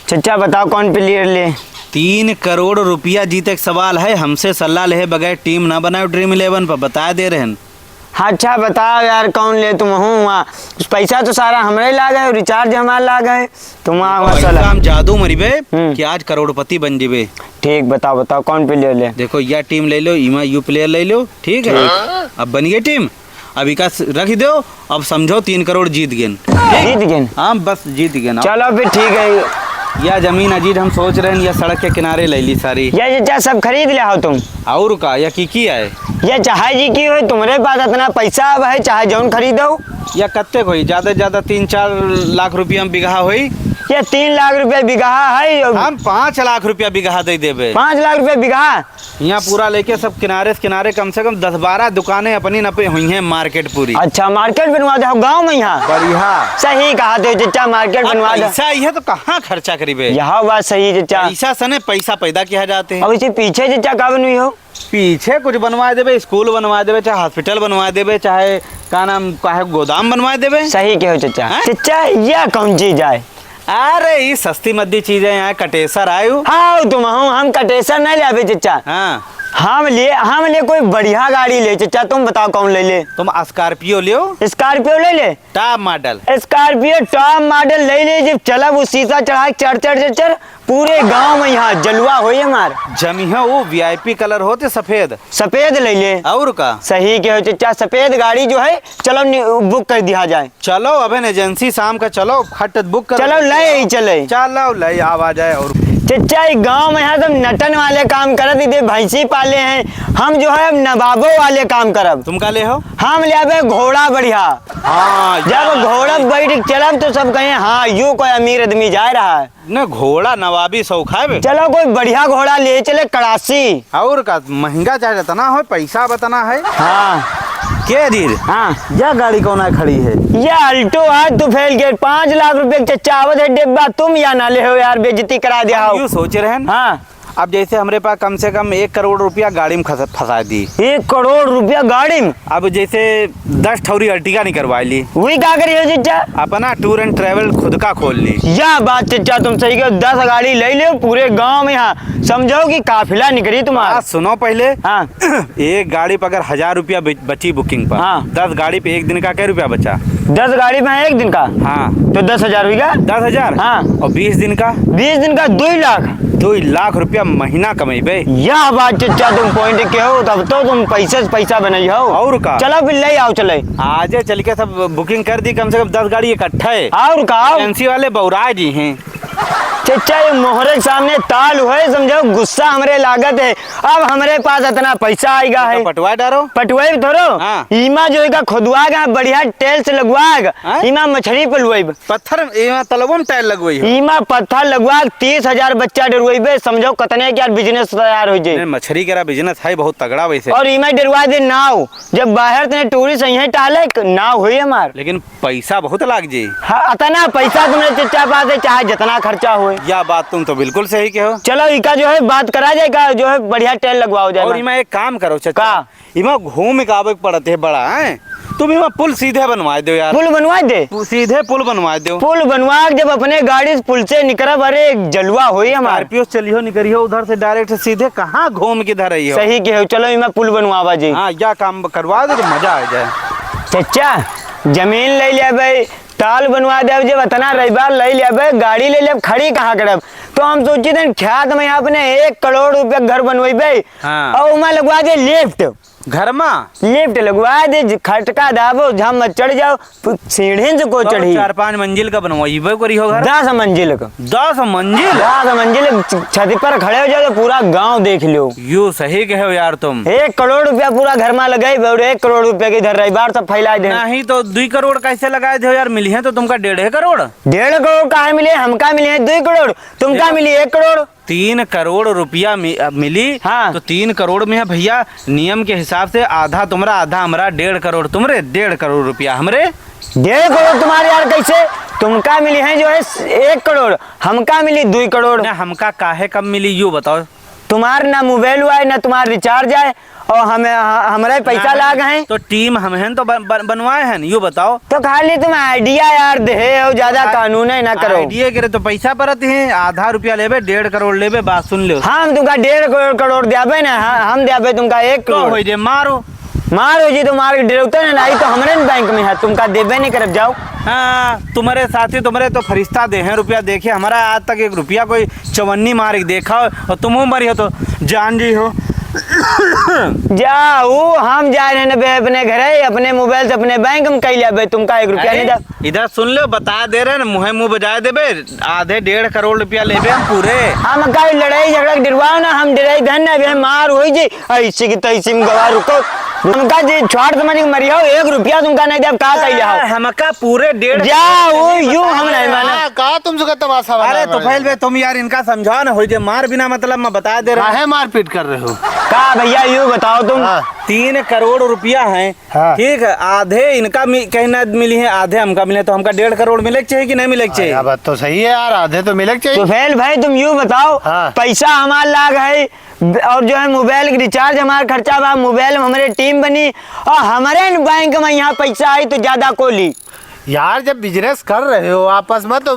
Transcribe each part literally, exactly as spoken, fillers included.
चचा, बताओ कौन player ले? तीन करोड़ रुपया जीते के सवाल है, हमसे सलाह लेहे बगैर team ना बनाओ Dream Eleven पर, बता दे रहे हैं। हाँ, अच्छा, बताओ यार, कौन ले तुम हुआ? पैसा तो सारा हमरे लाग है, recharge हमार लाग है, तुम वहाँ पैसा सलाह। हम जादू मरिबे हम्म। कि आज करोड़पति बन जिबे। ठीक, बताओ, बताओ, कौन player ले? देखो, या team ले लो, इमा यू player ले लो, ठीक है? ठीक। अब बन गई team, अब इका स-, रख दो, अब समझो तीन करोड़ जीत गेन। जीत गेन? हाँ, बस जीत गेन। चलो फिर ठीक है। या जमीन अजीत हम सोच रहे हैं, या सड़क के किनारे ले ली सारी। या चचा सब खरीद ले हो तुम? और का, या की की है? या चाहे जी की हो, तुम्हारे पास इतना पैसा अब है, चाहे जौन खरीदो। या कत्ते होई? ज्यादा से ज्यादा तीन चार लाख रुपया में बीघा होई। या तीन लाख रुपया बीघा है। हम पाँच लाख रुपया बीघा दे देबे। पाँच लाख रुपया बीघा? यहाँ पूरा लेके सब किनारे से किनारे कम से कम दस बारह दुकानें अपनी न पे हुई हैं, market पूरी। अच्छा, market बनवा दे हो गाँव में यहाँ? बढ़िया। सही कहा थे चचा, market अब बनवा दे। पैसा ही है तो कहाँ खर्चा करीबे? यह बात सही है चचा। पैसा सने पैसा पैदा किया जाते हैं। अब इसे पीछे चचा का बनवी हो? पीछे कुछ बनवा देबे, school बनवा देबे, चाहे hospital बनवा देबे, चाहे का नाम, काहे गोदाम बनवा देबे। सही कहो चचा। हैं? चचा, यह कौन चीज आए? अरे, ई सस्ती मद्दी चीज है, यहाँ कटेसर आयु। हाँ, तुम हूँ, हम कटेसर नहीं लेबे, चचा। हाँ। हम ले, हम ले कोई बढ़िया गाड़ी ले, चचा, तुम बताओ कौन ले ले? तुम Scorpio लियो। Scorpio ले ले? Top model। Scorpio top model ले ले, जब चलब वो शीशा चढ़ा के चढ़, चढ़, चढ़, चढ़, पूरे गांव में यहाँ जलवा होई हमार। जमी है वो V I P colour होते सफेद। सफेद ले ले। और का? सही कहो चचा, सफेद गाड़ी जो है, चलो नि-, book कर दिया जाए। चलो, अबे एजेंसी शाम का चलो, फट बुक करो। चलो, ले ही चले। चलो, ले आवा जाए। और चचा, ई गांव में यहाँ सब नटन वाले काम करत, इधर भैंसी पाले हैं। हम जो है, अब नवाबों वाले काम करब। तुम का ले हो? हम ले आबे घोड़ा बढ़िया। हाँ, जब यार। घोड़ा बैठ के चलब, तो सब कहे, "हाँ, यू कोई अमीर आदमी जा रहा है।" न घोड़ा नवाबी शौक है बे। चलो, कोई बढ़िया घोड़ा ले चले, कड़ासी। और का, महंगा चाहे जितना हो, पैसा बतना है। हाँ। के धीर? हाँ। यह गाड़ी कौन है खड़ी है? यह Alto है, तू फेल गेट, पाँच लाख रुपए के चच्चा आवत है डिब्बा, तुम या ना ले हो यार, बेइज्जती करा दिया हम हो। यूं सोच रहे हैं। हाँ। अब जैसे हमरे पास कम से कम एक करोड़ रुपया गाड़ी में खस-, फंसा दी। एक करोड़ रुपया गाड़ी में? अब जैसे दस ठौरी Ertiga निकरवा ली। वही का करी हो चच्चा? अपना tour and travel खुद का खोल ली। या बात चच्चा तुम सही कहो, दस गाड़ी ले लो, पूरे गांव में यहाँ समझो कि काफिला निकरी तुम्हारा। बात सुनो पहले। हाँ। एक गाड़ी पे अगर हजार रुपया बच-, बची booking पर, हाँ। दस गाड़ी पे एक दिन का कै रुपया बचा? दस गाड़ी पे एक दिन का? हाँ। तो दस हजार हुई का? दस हजार? हाँ। और बीस दिन का? बीस दिन का दुई लाख। दुई लाख रुपया महीना कमेबे। यह बात चच्चा तुम point के हो, तब तो तुम पैसे से पैसा बनाई हो। और का? चलो फिर ले आओ, चले। आजे चल के सब booking कर दी, कम से कम दस गाड़ी इकट्ठा है। और का? एजेंसी वाले बौरा जी हैं। चच्चा, ये मोहरे के सामने ताल हुए, समझो गुस्सा हमरे लागत है। अब हमरे पास इतना पैसा आएगा तो है। पटवा डारो। पटवाई थोड़ो। हाँ। ईमा जो है का खुदवा के बढ़िया tiles लगवा के हाँ? ईमा मछली पलवाई। पत्थर, ईमा तलबो में tile लगवाई हो। ईमा पत्थर लगवा के तीस हजार बच्चा डरवाइबे, समझो कितने के यार business तैयार हो जाए। नहीं, मछली केरा business है बहुत तगड़ा वैसे। और ईमा डरवा दे नाव, जब बाहर तने tourist यहीं टहले, नाव हुई हमार। लेकिन पैसा बहुत लाग जाई। हाँ, अतना पैसा तुम्हरे चच्चा पास है, चाहे जितना खर्चा होए। या बात तुम तो बिल्कुल सही कहो। चलो, इका जो है बात करा जाए, का जो है बढ़िया tile लगवाओ जाए और ना। इमा एक काम करो चच्चा, का? इमा घूम के आवे के पड़त है बड़ा, हैं? तुम इमा पुल सीधे बनवा दो यार। पुल बनवा दे? पु-, सीधे पुल बनवा दो। पुल बनवा के जब अपने गाड़ी से पुल से निकरब, अरे एक जलवा होई हमार। Scorpio से चलियो निकरियो उधर से direct सीधे, कहाँ घूम के इधर आई हो? सही कहो, चलो इमा पुल बनवावा जी। हाँ, या काम करवा दो तो मजा आ जाए। चच्चा, जमीन ले लेबे, ताल बनवा देब, जब इतना रविवार ले लेबे, गाड़ी ले लेब, खड़ी कहाँ करब? तो हम सोची थे खेत में अपने एक करोड़ रुपया घर बनवेबे हाँ। और उमा लगवा दे lift। घर में? Lift लगवा दे, ज-, खटका दाबो, झम चढ़ जाओ, पु-, सीढ़ी से को तो चढ़ी। चार पाँच मंजिल का बनवाइबे करी हो घर? दस मंजिल का। दस मंजिल? दस मंजिल क छ-, छत पर खड़े हो जाओ तो पूरा गांव देख लो। यू सही कहो यार तुम। एक करोड़ रुपया पूरा घर में लगाई और एक करोड़ रुपया के इधर रविवार सब फैला दे। नहीं तो दुई करोड़ कैसे लगाए दे हो यार, मिली है तो तुमका डेढ़े करोड़। डेढ़ करोड़ काहे मिले, हमका मिले हैं दुई करोड़, तुमका देखो, मिली एक करोड़। तीन करोड़ रुपया मि-, अ, मिली, हाँ। तो तीन करोड़ में है भैया, नियम के हिसाब से आधा तुमरा, आधा हमरा, डेढ़ करोड़ तुमरे, डेढ़ करोड़ रुपया हमरे। डेढ़ करोड़ तुम्हारे यार, कैसे? तुमका मिली है जो है एक करोड़, हमका मिली दुई करोड़। ना, हमका काहे कम मिली, यो बताओ। तुम्हार ना मोबाइल हुआ है, ना तुम्हार रिचार्ज आए, और हमें, ह-, हमरे पैसा ना, लाग हैं। तो टीम हम हैं तो बन-, बन-, बनवाए हैं, यू बताओ। तो खाली तुम आइडिया यार देहे हो, ज्यादा आ-, कानून है ना करो। आइडिया के रे तो पैसा परत है, आधा रुपया लेबे, डेढ़ करोड़ लेबे, बात सुन लो। हम तुमका डेढ़ करोड़, करोड़ देबे ना, ह-, हम देबे तुमका एक तो करोड़। होई जे मारो। मार हो जी, तो मार के डरौते ना, नहीं तो हमरे न बैंक में है, तुमका देबे नहीं करब, जाओ। हाँ, तुम्हारे साथी, तुम्हारे तो फरिश्ता दे हैं रुपया, देखे हमारा आज तक एक रुपया कोई चवन्नी मार के देखा हो, और तुम मरी हो तो जान जी हो। जाओ, हम जा रहे हैं बे अपने घरे, अपने मोबाइल से अपने बैंक में कई लेबे, तुमका एक रुपया अरे, नहीं दे। इधर सुन लो, बता दे रहे हैं, मुँहे मुँह बजाए देबे, आधे डेढ़ करोड़ रुपया लेबे हम पूरे। हम का लड़ाई झगड़ा के डरवाओ ना, हम डराई धन ना, अभी हम मार होई जी, ऐसे की तैसे में गवा रुको। हमका जे छोड़ समझ के मरियो, एक रुपया तुमका नहीं देब, का कइले हो? हमका पूरे डेढ़ जा, वो यूं हम नहीं माना। हाँ, का तुम सुखा तमाशा बना अरे रहे हो? तो पहले बे तुम यार इनका समझाओ ना, होई जे मार बिना मतलब मैं बता दे रहा हूँ। काहे मारपीट कर रहे हो? का भैया यूं बताओ तुम? हाँ। तीन करोड़ रुपया है, हाँ। ठीक है, आधे इनका मि-, कहीं ना मिली है, आधे हमका मिले, तो हमका डेढ़ करोड़ मिले के चाहिए कि नहीं मिले के चाहिए? हाँ, बात तो सही है यार, आधे तो मिले के चाहिए। तो फेल भाई तुम यूं बताओ, हाँ। पैसा हमार लाग है, और जो है मोबाइल के रिचार्ज हमार खर्चा बा, मोबाइल में हमरे टीम बनी और हमरे न बैंक में यहाँ पैसा आई तो ज्यादा को ली। यार जब बिजनेस कर रहे हो आपस में तो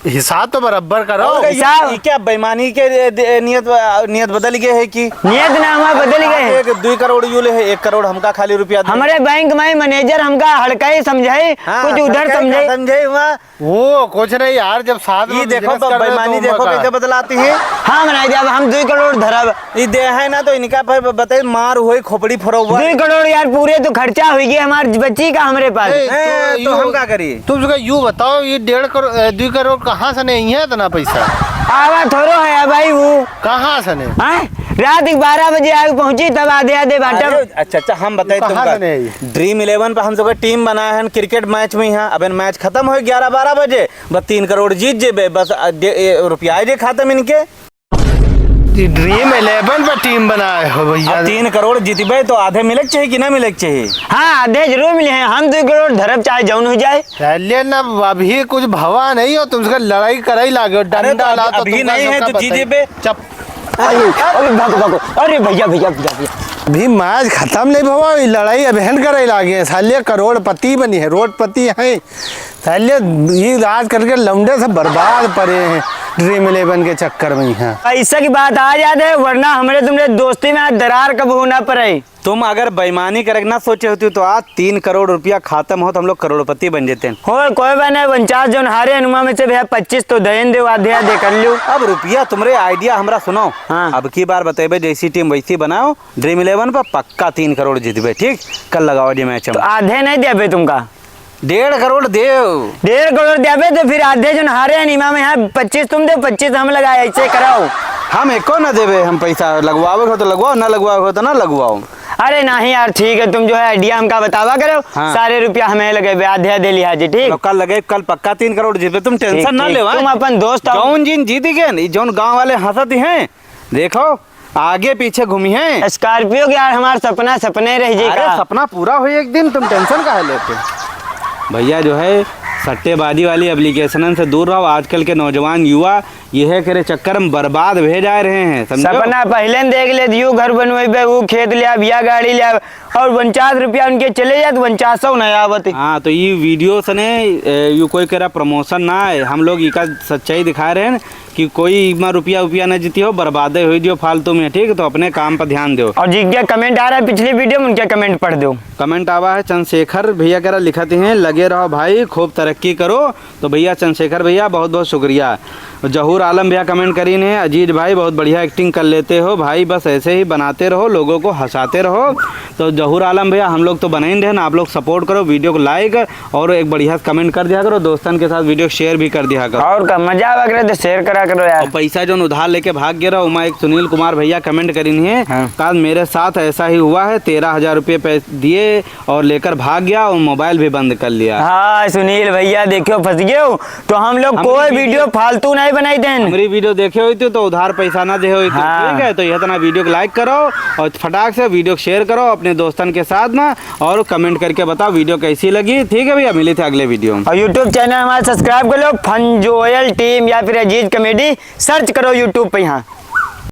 हिसाब तो बराबर करो। और ये, हिसाब? ये क्या बेईमानी के दे-, नियत, नियत बदल गए है कि? नियत ना हमार बदल गए है। एक दुई करोड़ यू ले है, एक करोड़ हमका खाली रुपया दे। हमरे बैंक में मैनेजर हमका हड़काई समझाई, हाँ, कुछ उधर हड़काई समझाई। समझाई हुआ। वो कुछ नहीं यार, जब साथ में ये देखो, बिजनेस कर रहे हो बेईमानी तो देखो उनका कैसे बतलाती है। हाँ, बनाई दे, अब हम दुई करोड़ धरब। ये दे है ना, तो इनका पे ब-, बताई, मार हुई, खोपड़ी फोड़ा हुआ। दुई करोड़ यार, पूरे तो खर्चा हुई गया हमार बच्ची का हमरे पास। ए, हैं, तो तो यू, हम का करी? तुम उसका यू बताओ, ये डेढ़ करोड़, ए, दुई करोड़ कहाँ से नहीं है इतना पैसा? आवा थोड़ो है भाई वो। कहाँ से नहीं? हैं? रात के बारह बजे आके पहुँची, तब आधे आधे बांटब। अरे, अच्छा, अच्छा, हम बताई कहाँ तुमका। से नहीं? ड्रीम इलेवन पे हम सबके टीम बनाए हैं क्रिकेट मैच में यहाँ। अब मैच खत्म हो ग्यारह बारह बजे, बस तीन करोड़ जीत जेबे, बस, अ, दे, ए, रुपया आए जे खाते में इनके। ड्रीम इलेवन पे टीम बनाए हो भैया। अब तीन करोड़ जीतबे तो आधे मिले के चाहिए कि ना मिले के चाहिए? हाँ, आधे जरूर मिले हैं। हम दुई करोड़ धरब चाहे जौन हो जाए। चलिए ना, अभी कुछ भवा नहीं हो, तुमसे लड़ाई कराई लागे हो, अरे तो डंडा अभी, ला तो अभी तुमका नहीं है सबका तो बताई। जीत जेबे। चुप। अरे, अरे, भागो, भागो। अरे, भैया, भैया, भैया, भैया। अभी मैच खत्म नहीं भवा, ये लड़ाई अबहिन करे लागे हैं। साले करोड़पति बनी है, रोडपति हैं। साले ये राज करके लौंडे से बर्बाद पड़े हैं ड्रीम इलेवन के चक्कर में यहाँ। ऐसा की बात आ जाते हैं, वरना हमरे तुमरे दोस्ती में आज दरार कबहू ना पड़े। तुम अगर बेईमानी करे के ना सोचे होती तो आज तीन करोड़ रुपया खाता में हो तो हम लोग करोड़पति बन जेते। हो, कोई बात नहीं, उनचास जौन हारे हनुमा में से भैया पच्चीस तो दयन दे, आधे आधे कर लियो। अब रुपया तुमरे आइडिया हमरा सुनाओ। हाँ। अब की बार बतेबे, जैसी टीम वैसी बनाओ, ड्रीम इलेवन पर पक्का तीन करोड़ जीतबे, ठीक? कल लगाओ जे मैच हम। तो आधे नहीं देबे तुमका? डेढ़ करोड़ देव। डेढ़ करोड़ देबे तो फिर आधे जौन हारे हनुमा में यहाँ पच्चीस तुम दे, पच्चीस हम लगाए, ऐसे कराओ। हम एको ना देबे, हम पैसा लगवावे हो तो लगवाओ, ना लगवावे हो तो ना लगवाओ। अरे नहीं यार, ठीक है, तुम जो है आइडिया हमका बतावा करो, हाँ। सारे रुपया हमें लगे, आधे आधे लिहा जी, ठीक? तो कल लगे, कल पक्का तीन करोड़ जीतबे, तुम ठीक, टेंशन ना ठीक। लेवा। तुम अपन दोस्त हो। जौन जिन जीत गए, जौन गाँव वाले हंसत हैं, देखो, आगे पीछे घूमी हैं। स्कॉर्पियो के यार, हमार सपना सपने रह जे अरे, का। सपना पूरा होई एक दिन, तुम टेंशन काहे लेते? भैया जो है, सट्टेबाजी वाली एप्लीकेशनन से दूर रहो। आजकल के नौजवान युवा यह करे चक्कर में बर्बाद भे जा रहे हैं, समझो? सपना पहले न देख ले, यू घर बनवेबे, ऊ खेत ले आब, या गाड़ी ले आब, और उनचास रुपया उनके चले जात, उनचासो न आवत। हाँ, तो ये वीडियो सने, ए, यू कोई केरा प्रमोशन ना है, हम लोग इका सच्चाई दिखा रहे हैं। कि कोई इमा रुपया उपिया न जीती हो, बर्बादे होई दियो फालतू में, ठीक? तो अपने काम पर ध्यान दो। और जिनके कमेंट आ रहा है पिछली वीडियो में, उनके कमेंट पढ़ दो। कमेंट आवा है चंद्रशेखर भैया करा लिखत हैं, "लगे रहो भाई, खूब तरक्की करो।" तो भैया चंद्रशेखर भैया बहुत बहुत शुक्रिया। जहूर आलम भैया कमेंट करीन है, "अजीज भाई बहुत बढ़िया एक्टिंग कर लेते हो भाई, बस ऐसे ही बनाते रहो, लोगों को हंसाते रहो।" तो जहूर आलम भैया हम लोग तो बनाइन रहे ना, आप लोग सपोर्ट करो, वीडियो को लाइक और एक बढ़िया से कमेंट कर दिया करो, दोस्तन के साथ वीडियो शेयर भी कर दिया करो। और का मजा आवा करे तो शेयर करा करो यार। और पैसा जौन उधार लेके भाग गया रहो, उमा एक सुनील कुमार भैया कमेंट करीन है, हाँ। "काल मेरे साथ ऐसा ही हुआ है, तेरह हजार रुपये पै-, दिए और लेकर भाग गया और मोबाइल भी बंद कर लिया।" हाँ, सुनील भैया देखियो फंस गए हो, तो हम लोग हमरी कोई वीडियो वीडियो फालतू नहीं बनाई देन। हमरी वीडियो देखे होती तो उधार पैसा ना दे होती, हाँ। ठीक है, तो ये इतना वीडियो को लाइक करो और फटाक से वीडियो को शेयर करो अपने दोस्तन के साथ में। और कमेंट करके बताओ वीडियो कैसी लगी। ठीक है भैया, मिली थे अगले वीडियो में। और YouTube चैनल हमारा सब्सक्राइब कर लो, फन जोयल टीम या फिर अजीज कॉमेडी, सर्च करो YouTube पे यहाँ।